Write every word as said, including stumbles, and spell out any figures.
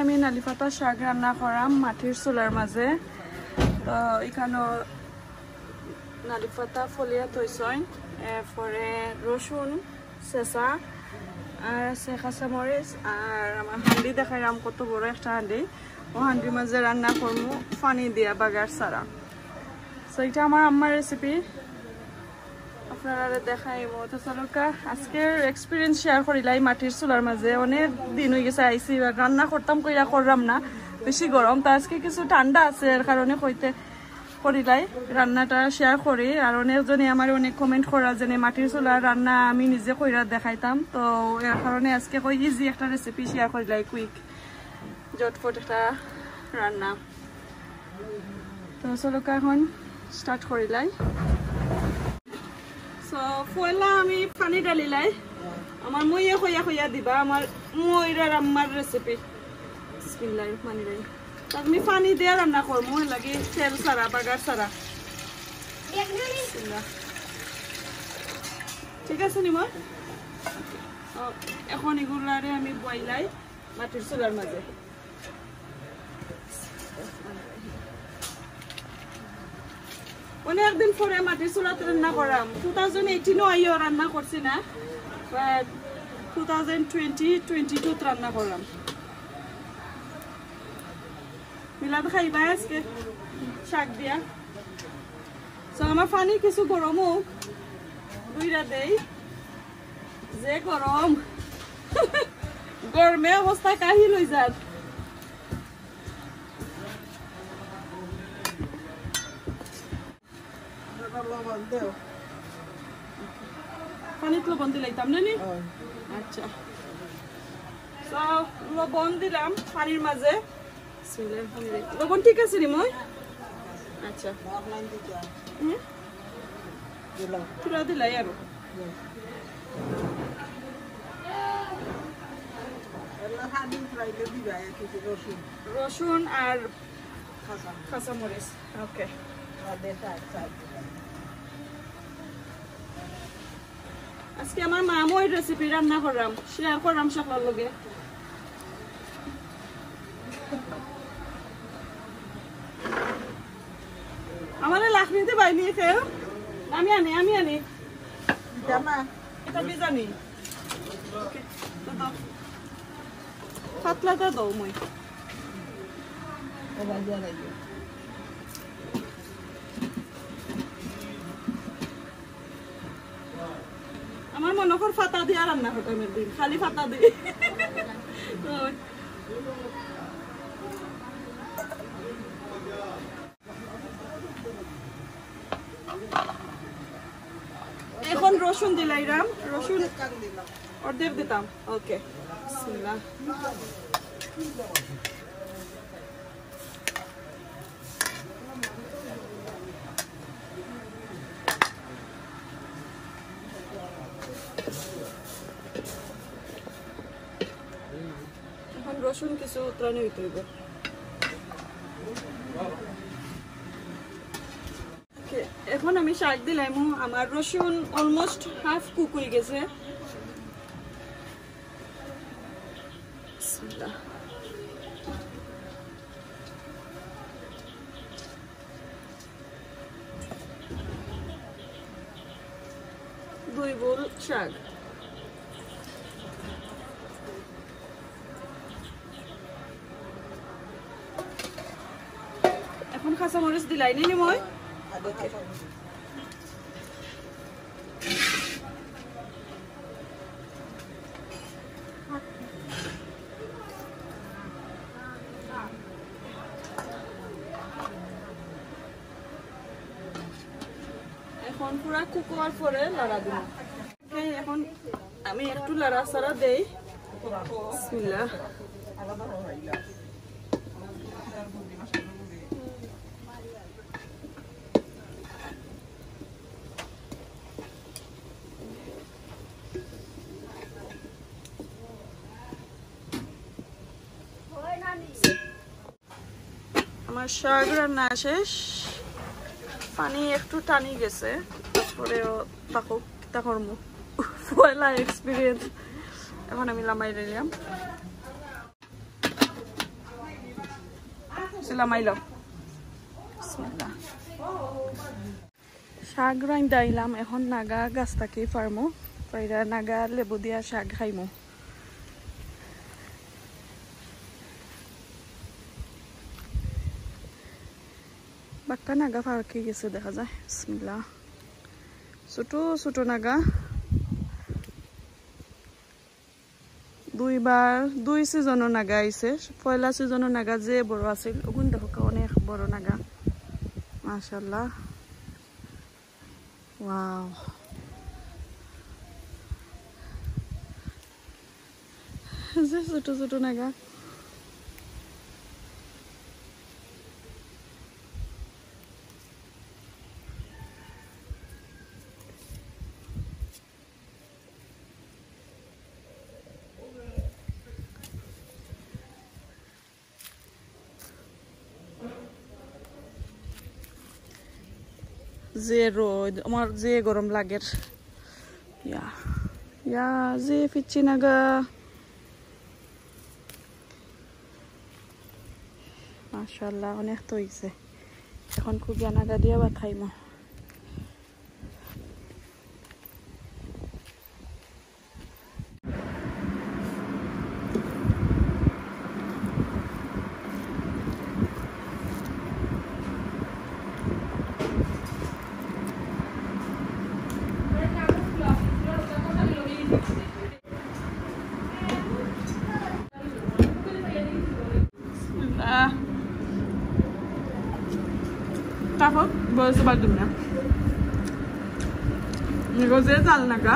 আমি নালিফাতা শাক রান্না করাম মাটির চুলার মাঝে। তো এখানো নালিফাতা ফলিয়া থইছইন, এরপরে রসুন, ছেঁচা, আর আছে কাঁচামরিচ, আর আমার হান্ডি দেখাইরাম, কত বড় একটা হান্ডি। ও হান্ডির মাঝে রান্না করমু পানি দিয়া বাগার ছাড়া। তো এটা আমার আম্মার রেসিপি, আপনারারে দেখাইমু। তো চলুক্কা, আজকের এক্সপিরিয়েন্স শেয়ার করিলাই মাটির চুলার মাঝে। অনেক দিন হয়ে গেছে আইছি, এবার রান্না করতাম কইরা করলাম না, বেশি গরম। তো আজকে কিছু ঠান্ডা আছে, এর কারণে কইতে করিলাই রান্নাটা শেয়ার করি। আর অনেকজনে আমার অনেক কমেন্ট করা যে মাটির চুলার রান্না আমি নিজে কইরা দেখাইতাম, তো এর কারণে আজকে কই ইজি একটা রেসিপি শেয়ার করিলাই, কুইক, ঝটপট একটা রান্না। তো চলুক্কা, এখন স্টার্ট করিলাই। সো পয়লা আমি পানি ঢালিলাই। আমার মইয়ে কইয়া কইয়া দিবা, আমার মইর আর আম্মার রেসিপি। বিসমিল্লাহির রহমানির রহিম। তো আমি পানি দিয়া রান্না করমু, এর লাগি তেল ছাড়া, বাগার ছাড়া। বিসমিল্লাহ। ঠিক আছে নি মা? তো এখন এগুলারে আমি বইলাই মাটির চুলার মাঝে। অনেকদিন পরে মাটির চুলাত রান্না করাম। টু থাউজেন্ড এইটিনও আইও রান্না করছি না, but two thousand twenty twenty টুত রান্না করলাম। মিলাদ খাইবা আজকে শাক দিয়া। তো আমার পানি কিছু গরম হোক, দুইটা দেই। যে গরম, গরমে অবস্থা কাহিল হয়ে যার। লবণ দেও। পানিত লবণ দিলাইতাম না নি? হ্যাঁ। আচ্ছা, তো লবণ দিলাম পানির মাঝে। বিসমিল্লাহির রহমানির রহিম। লবণ ঠিক আছে নি মই? আচ্ছা। হুম? দিলাম। পুরা দিলাই আরো। হুম। এলা হানি ফ্রাইতে দিবা, এক কেজি রসুন। রসুন আর কাঁচা। কাঁচামরিচ। ওকে। আর বেটা এক সাইড দিবা। আজকে আমার মা মই রেসিপি রান্না করলাম, শেয়ার করলাম সকলের লগে। আমারে লাখ নিতে বাইনি কেউ? আমি আনি, আমি আনি। জামা। এটা বিজানি। ওকে, তো দাও। পাতলাটা দাও মই। ও বাবা, লাগিও। আমার মনে কর ফাতা দিয়া রান্না করতাম একদিন, খালি ফাতা দি। তো এখন রসুন দিলাইরাম, রসুন অর্ধেক দিতাম। ওকে, বিসমিল্লাহ। এখন রসুন কিছু উতরানি হইতে হইব। ওকে, এখন আমি শাক দিলাইমু। আমার রসুন অলমোস্ট হাফ কুক হয়ে গেছে। বিসমিল্লাহ। দুই বোল শাক। এখন কাঁচামরিচ দিলাই নি মই? এখন পুরা কুক হওয়ার পরে লাড়া দিমু। এই এখন আমি একটু লাড়াচাড়া দেই। বিসমিল্লাহ। আমার শাক রান্না শেষ, পানি একটু টানি গেছে, তারপরেও থাকুক, কিতা করমু, পয়লা এক্সপিরিয়েন্স। এখন আমি লামাই নিলাম। সালাম আইলো। বিসমিল্লাহ। শাক রাইন্দা আইলাম, এখন নাগা গাছ থাকি পারমু, পাইরা নাগা লেবু দিয়া শাক খাইমু। বাক্কা নাগা পাকি গেছে দেখা যায়। বিসমিল্লাহ। ছোট ছোট নাগা। দুইবার, দুই সিজনর নাগা আইছে। পয়লা সিজনর নাগা যে বড় আছিল, ওগুন দেখো অনেক বড় নাগা। মাশাআল্লাহ। ওয়াও। যে ছোট ছোট নাগা। যে রোদ, আমার যে গরম লাগের। ইয়া, ইয়া, যে পিচ্চি নাগা। মাশাআল্লাহ, অনেক তো হইছে। এখন খুব নাগা দিয়া ভাত খাইমু। আহ। তারপর বয়সে বাদ দিন না। এগো যে জাল নাগা,